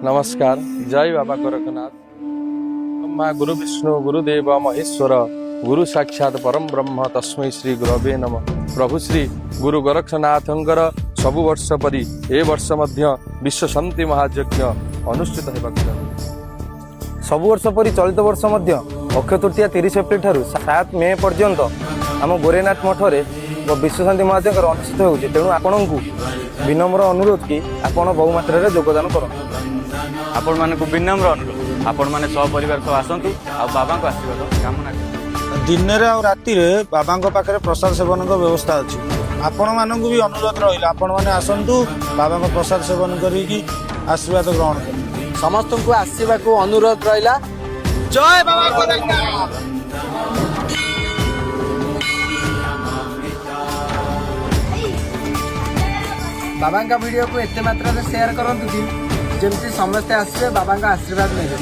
ନମସ୍କାର, ଜୟ ବାବା ଗୋରଖନାଥ। ବ୍ରହ୍ମା ଗୁରୁ ବିଷ୍ଣୁ ଗୁରୁଦେବ ମହେଶ୍ୱର, ଗୁରୁ ସାକ୍ଷାତ ପରମ ବ୍ରହ୍ମ, ତସ୍ମୈ ଶ୍ରୀ ଗୁରବେ ନମ। ପ୍ରଭୁ ଶ୍ରୀ ଗୁରୁ ଗୋରକ୍ଷନାଥଙ୍କର ସବୁ ବର୍ଷ ପରି ଏ ବର୍ଷ ମଧ୍ୟ ବିଶ୍ୱ ଶାନ୍ତି ମହାଯଜ୍ଞ ଅନୁଷ୍ଠିତ ହେବାକୁ ଯାଉଛି। ସବୁ ବର୍ଷ ପରି ଚଳିତ ବର୍ଷ ମଧ୍ୟ ଅକ୍ଷୟ ତୃତୀୟା 30 ଏପ୍ରିଲ ଠାରୁ 7 ମେ ପର୍ଯ୍ୟନ୍ତ ଆମ ଗୋରେନାଥ ମଠରେ ବିଶ୍ୱଶାନ୍ତି ମହାଯଜ୍ଞର ଅନୁଷ୍ଠିତ ହେଉଛି। ତେଣୁ ଆପଣଙ୍କୁ ବିନମ୍ର ଅନୁରୋଧ କି ଆପଣ ବହୁ ମାତ୍ରାରେ ଯୋଗଦାନ କରନ୍ତୁ। ଆପଣମାନଙ୍କୁ ବିନମ୍ର ଅନୁରୋଧ, ଆପଣମାନେ ସପରିବାର ସହ ଆସନ୍ତୁ ଆଉ ବାବାଙ୍କ ଆଶୀର୍ବାଦ କାମନା କରନ୍ତୁ। ଦିନରେ ଆଉ ରାତିରେ ବାବାଙ୍କ ପାଖରେ ପ୍ରସାଦ ସେବନଙ୍କ ବ୍ୟବସ୍ଥା ଅଛି। ଆପଣମାନଙ୍କୁ ବି ଅନୁରୋଧ ରହିଲା, ଆପଣମାନେ ଆସନ୍ତୁ, ବାବାଙ୍କ ପ୍ରସାଦ ସେବନ କରିକି ଆଶୀର୍ବାଦ ଗ୍ରହଣ କରନ୍ତୁ। ସମସ୍ତଙ୍କୁ ଆସିବାକୁ ଅନୁରୋଧ ରହିଲା। ଜୟ ବାବା ଗୋରଖନାଥ। ବାବାଙ୍କ ଭିଡ଼ିଓକୁ ଏତେ ମାତ୍ରାରେ ସେୟାର କରନ୍ତୁ କି ଯେମିତି ସମସ୍ତେ ଆସିବେ, ବାବାଙ୍କ ଆଶୀର୍ବାଦ ନେବେ।